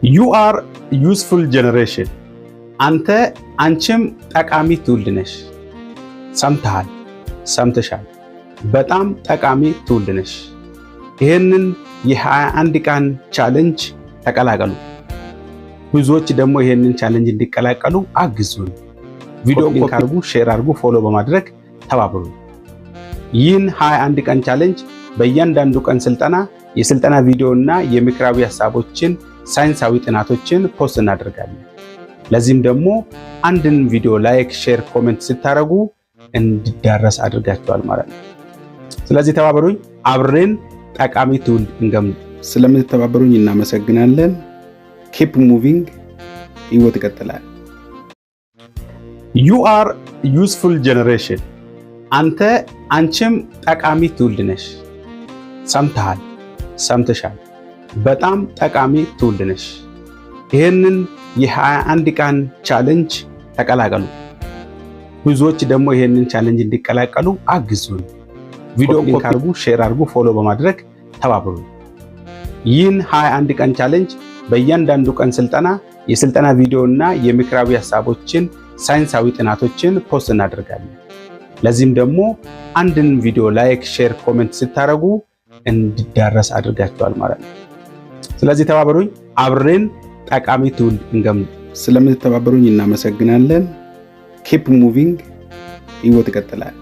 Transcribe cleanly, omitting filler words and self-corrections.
You are useful generation። አንተ አንቺም ጠቃሚ ትውልድ ነሽ። ሰምተሃል፣ ሰምተሻል። በጣም ጠቃሚ ትውልድ ነሽ። ይህንን የ21 ቀን challenge ተቀላቀሉ። ብዙዎች ደግሞ ይህንን challenge እንዲቀላቀሉ አግዙን። ቪዲዮ link አድርጉ፣ share አድርጉ፣ follow በማድረግ ተባበሩ። ይህን 21 ቀን challenge በእያንዳንዱ ቀን ስልጠና፣ የስልጠና ቪዲዮ እና የምክራዊ ሀሳቦችን፣ ሳይንሳዊ ጥናቶችን post እናደርጋለን። ለዚህም ደግሞ አንድን ቪዲዮ like፣ share፣ comment ስታደርጉ እንዲዳረስ አድርጋችኋል ማለት ነው። ስለዚህ ተባበሩኝ፣ አብረን ጠቃሚ ትውልድ እንገንባ። ስለምትተባበሩኝ እናመሰግናለን። Keep moving፣ ህይወት ይቀጥላል። You are useful generation። አንተ አንቺም ጠቃሚ ትውልድ ነሽ። ሰምተሃል፣ ሰምተሻል። በጣም ጠቃሚ ትውልድ ነሽ። ይህንን የ21 ቀን challenge ተቀላቀሉ። ብዙዎች ደግሞ ይህንን challenge እንዲቀላቀሉ አግዙን። ቪዲዮ link አድርጉ፣ share አድርጉ፣ follow በማድረግ ተባበሩ። ይህን 21 ቀን challenge በእያንዳንዱ ቀን ስልጠና፣ የስልጠና ቪዲዮ እና የምክራዊ ሀሳቦችን፣ ሳይንሳዊ ጥናቶችን post እናደርጋለን። ለዚህም ደግሞ አንድን ቪዲዮ like፣ share፣ comment ስታደርጉ እንዲዳረስ አድርጋችኋል ማለት ነው። ስለዚህ ተባበሩኝ፣ አብረን ጠቃሚ ትውልድ እንገንባ። ስለምትተባበሩኝ እናመሰግናለን። Keep moving፣ ህይወት ይቀጥላል።